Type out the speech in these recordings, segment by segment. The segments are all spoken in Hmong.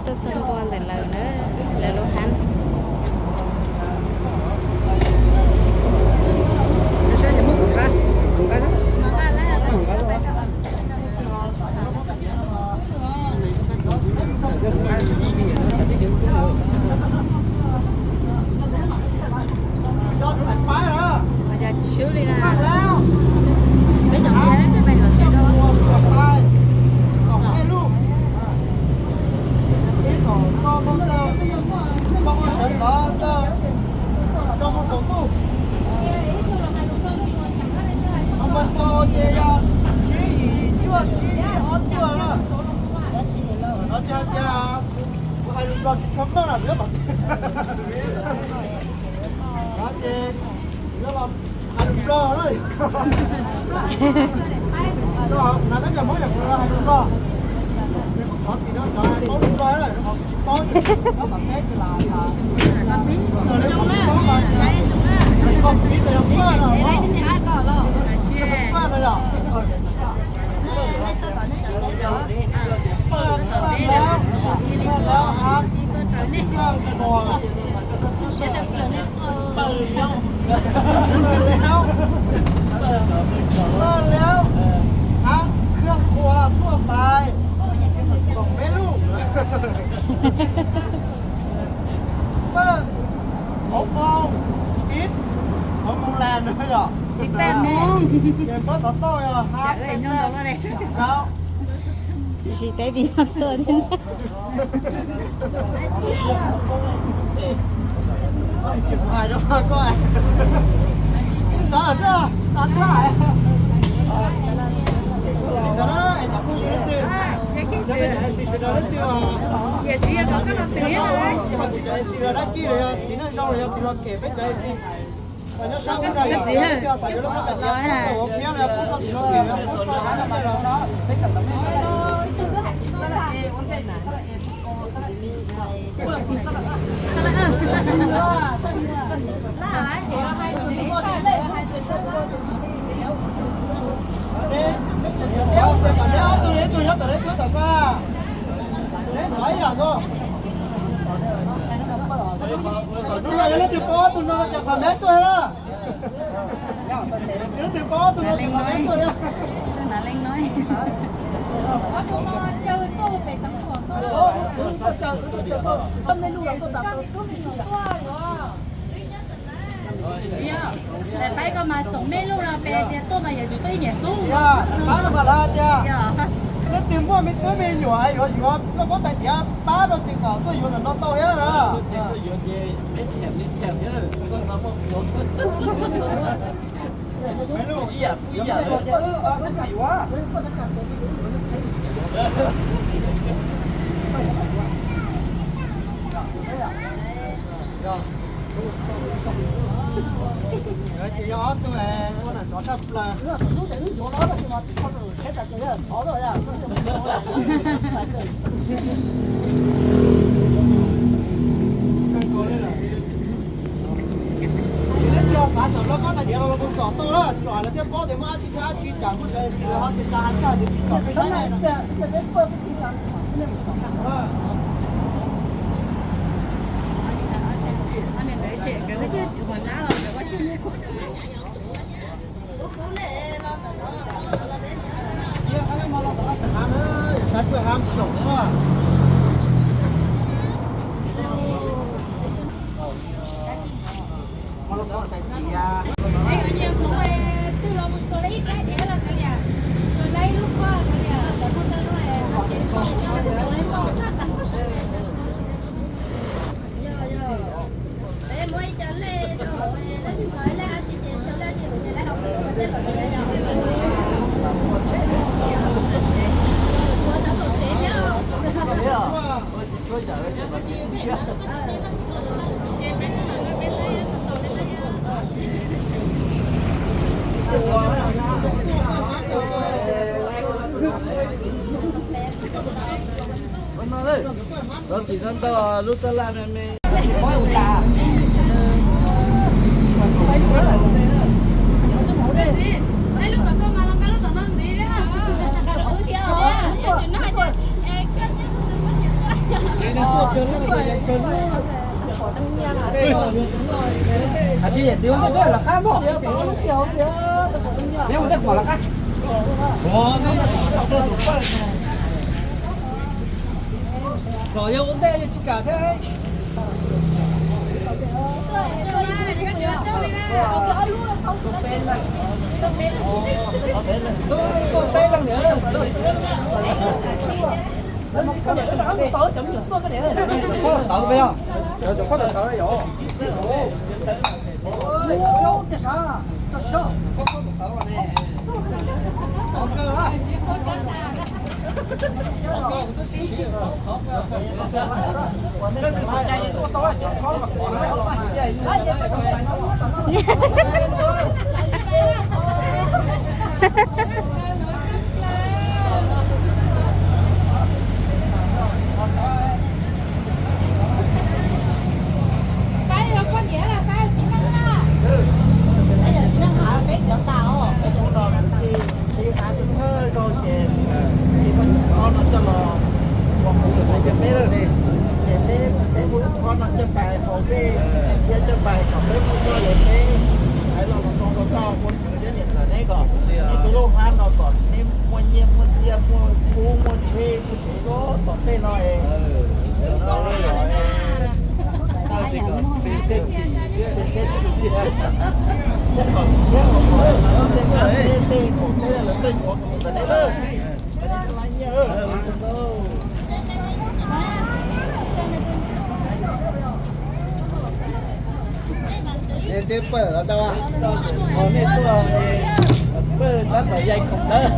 Tuaj txog ntua ntawm lawv na, lawv lub hab. Tsis swb li na. Peb cov pia peb pais tom tsev rau. Pawg liab, hab khwj kua tuaj pais, kom peb lub. Pawg, hauv moo, ib, hauv moo las no yog. Ces pab xov tooj yog hab peb peb rau. Tsis teb tim no tuaj thiab. Tsis hais rau koj, tib ntawd xwb, tag tag. Li ntawd na, es cov phooj ywg leej twg, cov peb cov MC sawv daws leej twg, cov MC los dab tsi los yog txiv neej zoo los yog txiv hluas kem peb cov MC. Nyob sab ub na yog leej twg xav yuav lub koj tais diav pub rau hauv phiab los yog pub rau txiv hluas kem los pub rau dab tsi los. Neb ob tug neb twb tom koj, neb nov ib yam nkaus. Hnub no yog leej twg pom ob tug no ces qhov meb tuaj na. Yog leej twg pom ob tug no ces qhov meb tuaj na. Lawv pab koj mas xoom me lug no, peb tias tuaj mas yuav tsum tuaj ib niam tub. Pab no mas lawv tias leej twg muaj me tub me nyuam yuav yuav lub koj tais diav pab rau ces kom tuaj yuav ntawm no tau thiab na. Ces yog ob tug ua neej tsov tshaj plaws. Leej twg xav tsom lub koj tais diav los los tsom tau na, tsom lawv thiaj paub tias muaj dab tsi thiab dab tsi, tsam muaj cov MC los ho tsis tas hais tias tsis tsom peb saib ne. Tsis tau ntau lub taj laj me me. Tsis yam txiv ua ntej peb los qab mog. Yog ua ntej kuv mam los qab. Los yog ua ntej yog tsis kam thiab. Ces peb, peb muab lub khob no coj pais haus dej thiab coj pais kom peb muaj zog lawm peb hais los los tau rau koj ua kwv thiab niam ntxawm neb kom neb tus lub hab no kom neb muaj nyiaj muaj txiaj muaj kub muaj tsheb muaj tsev loj tom tej no es Nej twb pawg los tau, nej tuaj pawg tab tom yaig khoom tawb.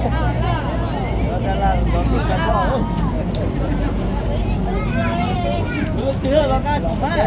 Twb los qab los mas.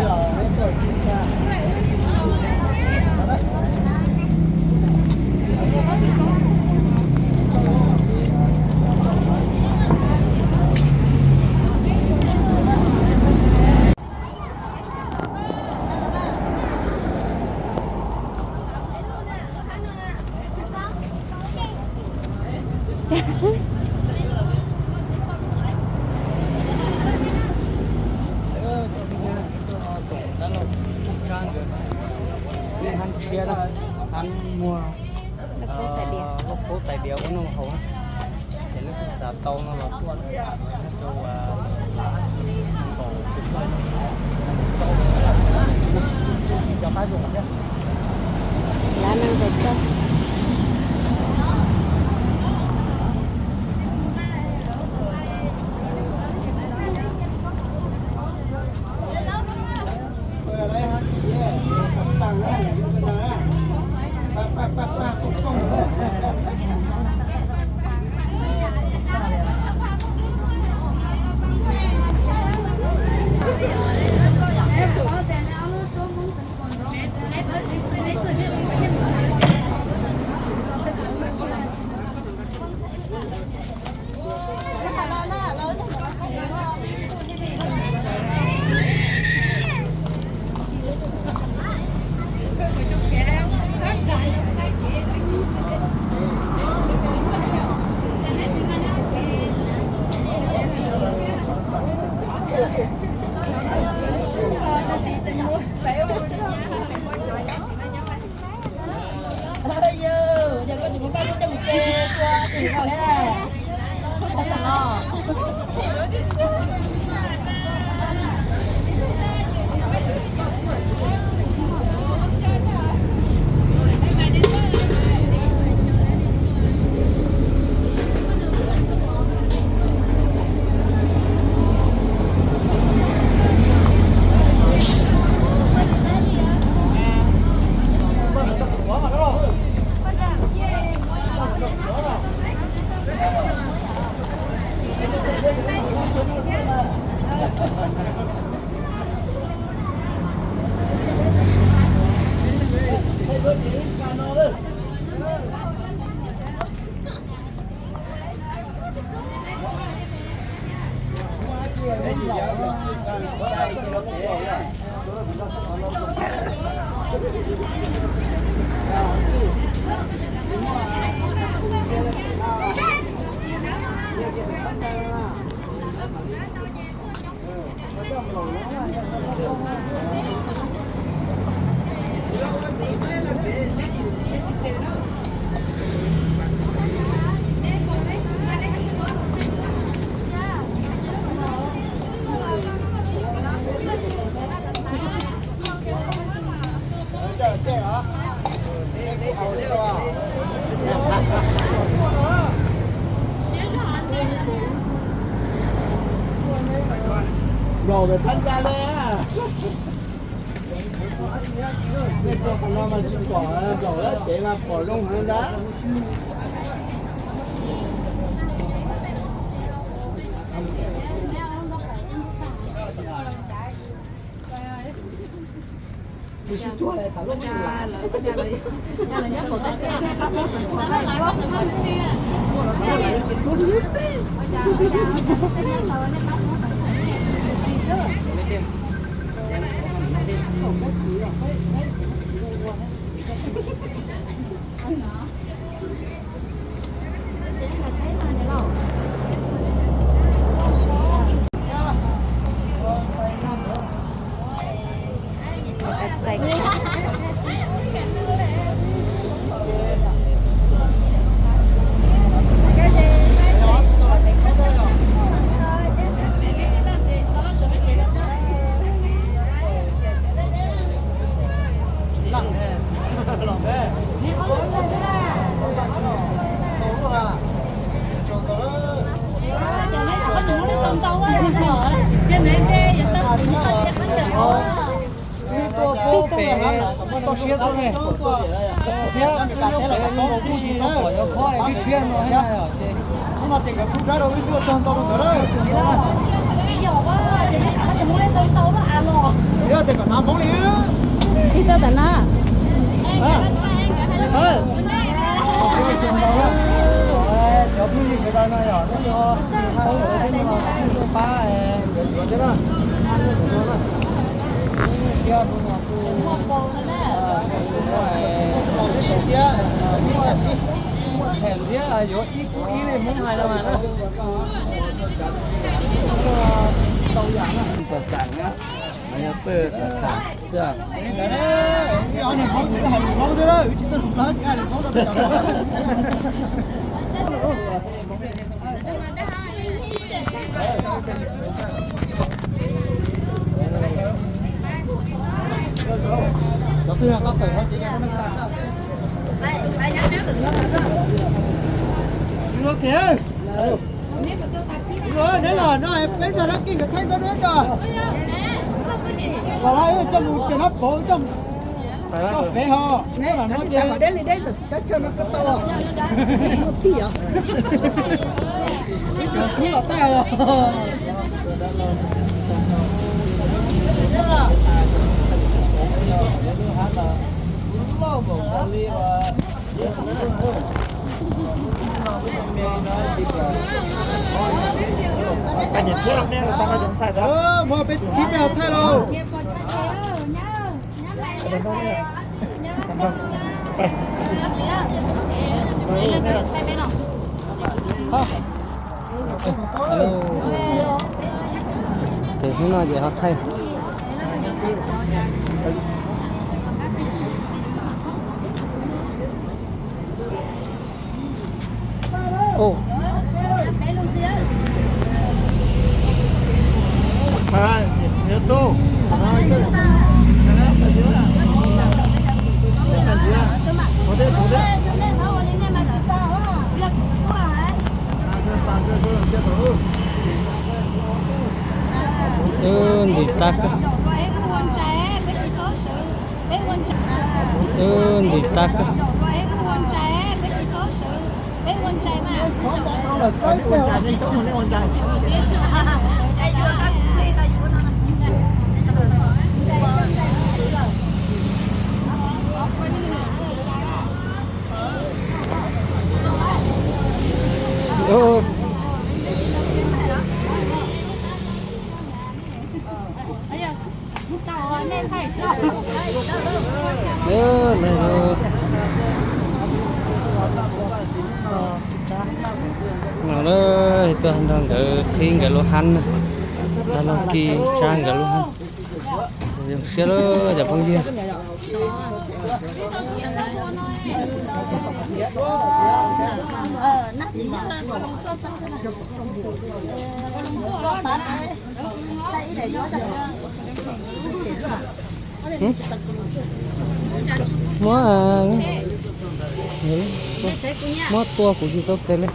Hab tshiab na, hab muag lauj kaub tais diav ua noj haus na. Ces nej kuj xav tau no los tuaj nyob rau nkaum tus txoj cov qab zoo thiab. Lav neeg ntawm txog. Yog koj tsis muaj paj lub coj mus ce tua tim no thiab. Nplaum tham ntsa le. Nej tuaj qhov no mas tsis pom, nplaum lawm ces mas pom zoo heev ntag. Tuaj pem, tuaj siab tuaj ne, thiab nyob pem lub nkaus kuj tsis tau pom cov khob es twb tshiab no thiab na yom ces. Ib tag tam na. Cov phooj ywg sawv daws no yog hnub no, hnub no tuaj pab yuav yuav thiab na. Siab hnub no kuj muaj them thiab yuav ib kub ib li Hmoob hais no mas na. Tam xam na, yog pawg tam xam xwb. Neb los no peb nrog dab kis nkawd thaij nrog dua tso. Los lawm coj mus ces nab paus coj mus tso fev ho. Deb li deb, cov chaw no koj tau muaj thij os. Ib cov kub los tag os. Muab peb khib peb ho thaij lauj. Ces hnub no ces ho thaij. Wb ntim tag kawg. Wb ntim tag kawg. No tuaj nrog nkawd qhib nkawd lub hab na. Los kis tsa nkawd lub hab. Zoo siab lawm cov phooj ywg. Muab, muab tua kuv tsis tau tes li.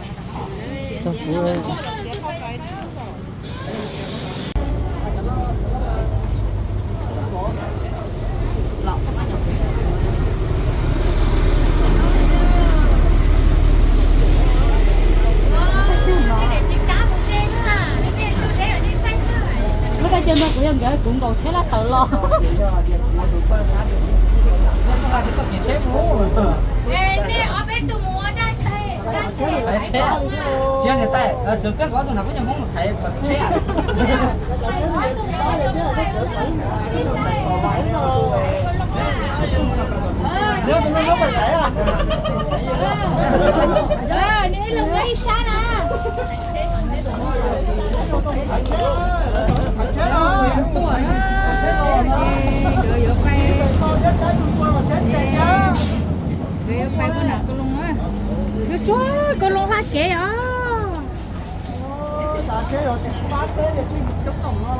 Tau kuv. Lub caij no kuv yog nkawd kuv nkaus tsheb lab tawm los. Cia niam tais, txawm koj tus na kuj nyob Hmoob thaiv txhom tsheb. Nyob tus no nyob pais tais. Nkawd yuav pais, nkawd yuav pais ua nram Kaus Loos, yuav tsuag Kaus Loos hla kev os. Yog tom no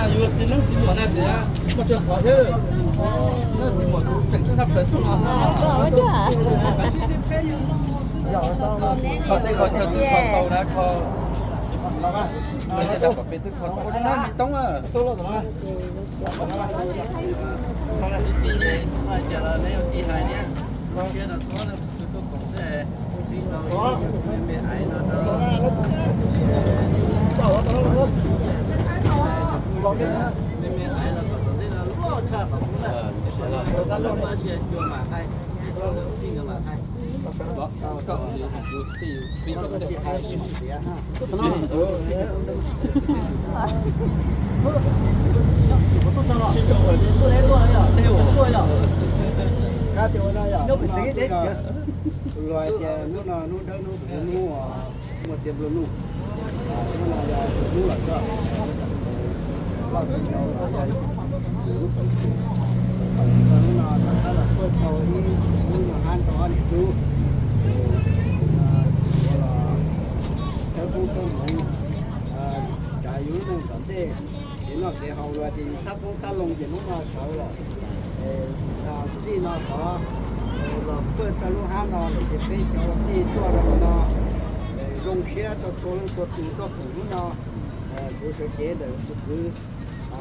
yus txiv neeb txiv muam na tias muaj tsawg qhov thiab, txiv neeb txiv muam tus tseem tseeb tshaj plaws xwb no. Kho tej kho chaw twb kho tau na, kho, kho pem twb kho tau ua li na, me toob na. Luag hais tias hnub no hnub dawb hnub hnub muaj tiav nplua nuj, hnub no yog hnub lom zog, loj tsis yau los yog yus lub peev xwm. Hnub no rov qab los tuaj tau ib lub nyuag hab rau ob niam tub, ua los thawb koob thawb hmoov, tsav yus lub neej tom ntej, kev noj kev haus los ces yus txhab koob txhab loo ces hnub no sawv lawm. Txij no tod los tuaj txog lub hab no lawm ces peb cov ua tij tuaj rau no zoo siab rau txhua leej txhua tus tuaj koom hnub no. Kuv sawv cev ntawm tus kwv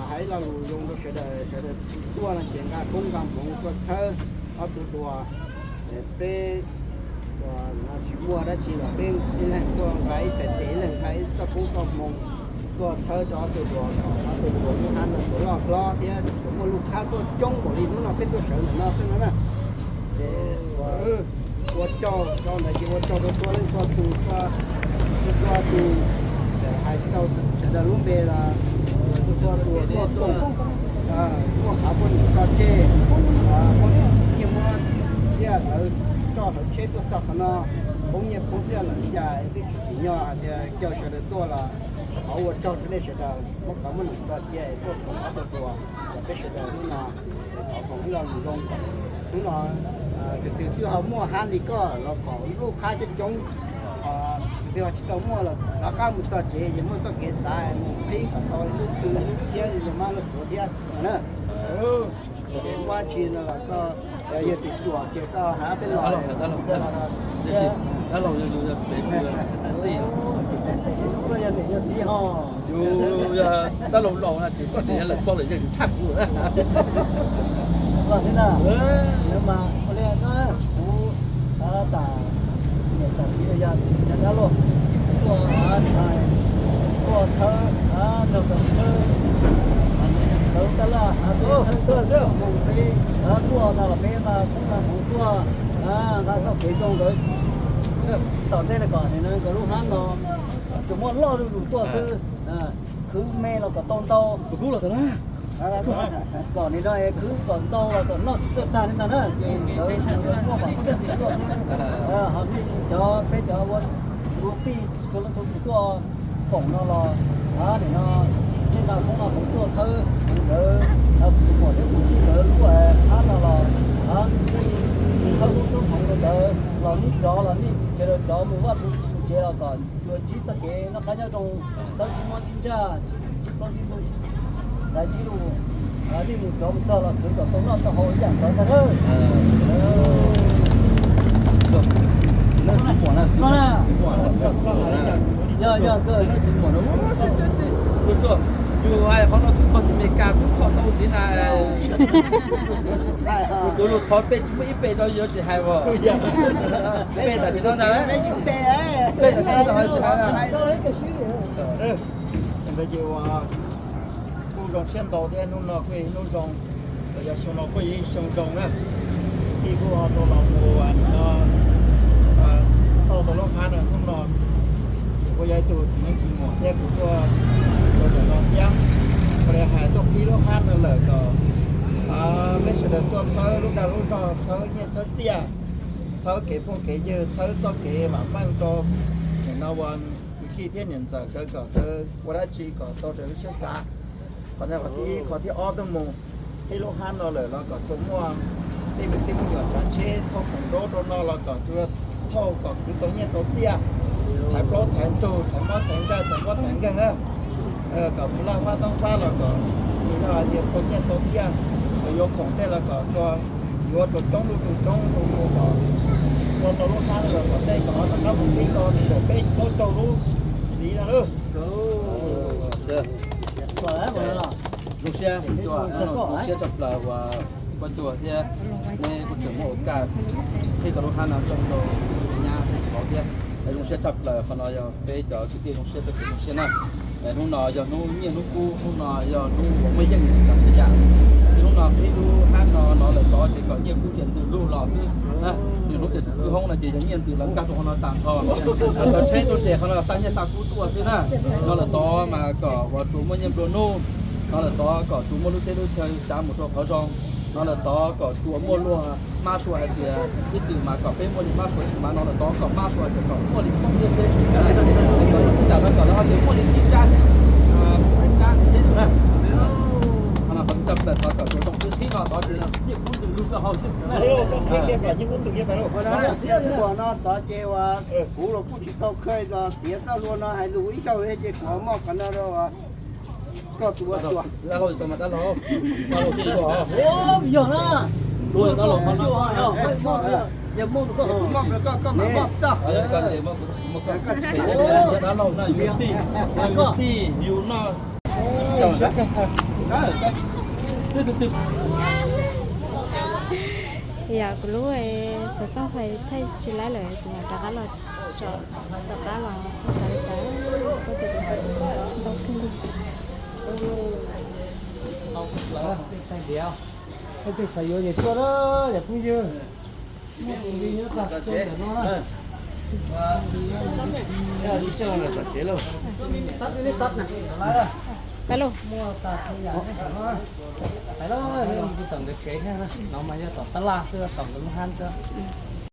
hais ib lo lus zoo rau sawv daws, sawv daws tuaj no ces nqa koob nqa hmoov tuaj txhawb ob tug duas. Peb tsis muaj dab tsi los peb ib leeg tuaj nqa ib txhais tes, ib leeg nqa ib txoj koob txoj hmoo tuaj txhawb rau ob tug duas, ob tug duas lub hab no tsuas loj hlob thiab tsuas muaj lub khab tuaj coob npaum li hnub no peb tuaj sawv ntawm no xwb no na. Ces ua tsaug rau ntawd ces ua tsaug rau txhua leej txhua tus, txhua tus hais tsis tau sawv daws lub npe los txhua tus tuaj koom, muaj qhov poj niam tso tseg, muab nyiaj muab txiaj lawv coj lawv tsheb tuaj txog qhov no, poob nyiaj poob txiaj lawm li cas peb tsis tsim nyog hais tias caw sawv daws tuaj los thov ua tsaug rau nej sawv daws, muab qhov muaj lus tso tseg tuaj koom ob tug duas, peb sawv daws hnub no thov foom ib lo lus zoo. Hnub no tus twg twb ho muaj hab li koj los kom lub khab coob coob, Tsis tau muaj los rov qab mus txog tsev ces muaj txoj kev xav mus qhib kom tau ib lub twg lub thiab los mab lub tuav thiab na. Ces muaj tsi no los koj yog tus cuam ces koj hab peb los. Dab laug yog yus yog pem yus yog niam yog txiv ho. Yus yog dab laug laus na ces koj niam yog lawm koj lawm yeej tshaj kuv na. Los thiab na, mas ua li no kuv tam niam tam txiv yog cov dab laug tuaj, tuaj txhawb nrog koj txhawb, txhawb tab laj, txhawb mus peb tuaj no los peb nqa kuv nqa hmoov tuaj, nqa txoj kev zoo ntawd tom ntej no kom nim no nkawd lub hab no tsuas muaj loj zuj zus tuaj xwb, khwv me los kom tau ntau, kom nim no khwv kom ntau los kom noj tsis txawj tag li ntag na, ces nkawd muaj vam meej tuaj xwb. Ho nej cov peb cov ua tij txhua leej txhua tus tuaj koom no los, nim no nej nqa hmoov no hmoov tuaj txhawb nkawd, kuv muam thiab kuv tij nkawd lub hab no los, nej txhawb lub txhawb hmoov rau nkawd los nej cov los nej tsev rau cov mus vaj mus tsev los kom tsuas ntsib txoj kev noj qab nyob zoo, tsis txhob ntsib mob ntsib ntsaj, ntsib plaub ntsib ntug, ntsib ntxhais ntsib lus, nej mus cov mus txog los khwv kom tau noj tau haus ib yam ntawd ntag na. Yog, yog, yus hais qhov no kuv pog tim Amelikas kuv kho tau tiv na. Kuv lus thov peb tsis muaj ib pe rau yus tsis hais as. Peb tam sim no ntag, peb tam sim no tsis hais. Ntawd ces uas kuj zoo siab ntau thiab, hnub no kuj yog ib hnub zoo, los yog xyoo no kuj yog ib xyoo zoo na. Tij kuj ho tau los mus no xauj tau lub hab no hnub no. Kuv kuj yog ib tug txiv neej txiv muam thiab kuv tuaj rau ntawm no thiab, kuv li hais tuaj qhib lub hab no lawm kom peb sawv daws tuaj txhawb lub dag lub zog, txhawb nyiaj txhawb txiaj, txhawb kev phooj kev ywg, txhawb txoj kev vam meej rau nim no ua kwv tij thiab niam ntxawm nkawd kom nkawd ua dab tsi kom tau raws lub siab xav. Qhov no qhov thib ib, qhov thib ob tuaj mus qhib lub hab no lawm los kom tsuas muaj tej me tub me nyuam tsav tsheb thauj khoom nraub rau no los kom tsuas thauj kom khwv tau nyiaj tau txiaj, thaiv plaub thaiv ntug, thaiv mob thaiv ntsaj, thaiv nkuab thaiv nkeeg na. Kom mus laj fab toob fab los kom tsuas yog hais tias tau nyiaj tau txiaj, kom yuav khoom tej los kom tsuas yuav rau coob lub rau coob rau mus kom ua tau lub hab los kom tej kom rov qab mus qhib tau ntawm peb plaub caug lub txiv no lawm. Zoo siab, zoo siab tshaj plaws uas koj cuag thiab neb kuj tseem muaj ua kaj qhib tau lub hab no zoo rau nyab thiab vauv thiab. Zoo siab tshaj plaws, qhov no yog peb cov kwv tij zoo siab peb tseem zoo siab na. Hnub no yog hnub nyiaj hnub kub, hnub no yog hnub uas muaj yeej tas txhia yam. Ces hnub no qhib lub hab no no lawm tod ces kom nyiaj kub nyiaj ntws lug los xwb. Nws hnub tias tus kwj hoob no ces yog nyiaj ntws los nkag rau qhov no tas nrho. Cov tsheb tuaj ces qhov no xa nyiaj xa kub tuaj xwb na. No lawm tod mas kom uas tsuas muaj nyiaj nplua nuj. No lawm tod kom tsuas muaj lub teb lub chaw xyav mus rau qhov zoo. No lawm tod kom tsuas muaj luag mab sua hais tias ib txwm mas kom peb muaj li mab sua ib txwm mas no lawm tod kom mab sua hais tias kom muaj li poob thiab seb. Kom tsis tsam no kom lawv ho tias muaj li txij tsab thiab tsab thiab na. Qhov no qhov tsis tsam plaws tod kom tsuas zoo xwb, qhib no tod ces nyiaj kub ntws lug rau hauv xwb. Ua no tod ces uas kuv los kuj tsis tau kha los txiav txoj hlua no hais lus ib zaug li ces kuv muaj qhov no rau koj tus ua tua. Yog na. Yog muaj koj mam muaj txoj. Dab laug no yus tij, yus tij, yus no. Yog kuv lub xov tooj thaij tsis laib lawm ces mam rov qab los tso, rov qab los thaij xav li cas, koj tus ntau kawg li. Tej xav yuav ces tuaj na, yog phooj ywg. Muaj tus li nyob tag ntawm no na. Peb lug. Muaj tag txhua yam nyob ntawm no. Peb lug, peb mus tawm ntawm kev thiab na. No mas yog tom tab laj xwb, tom nkawd lub hab xwb.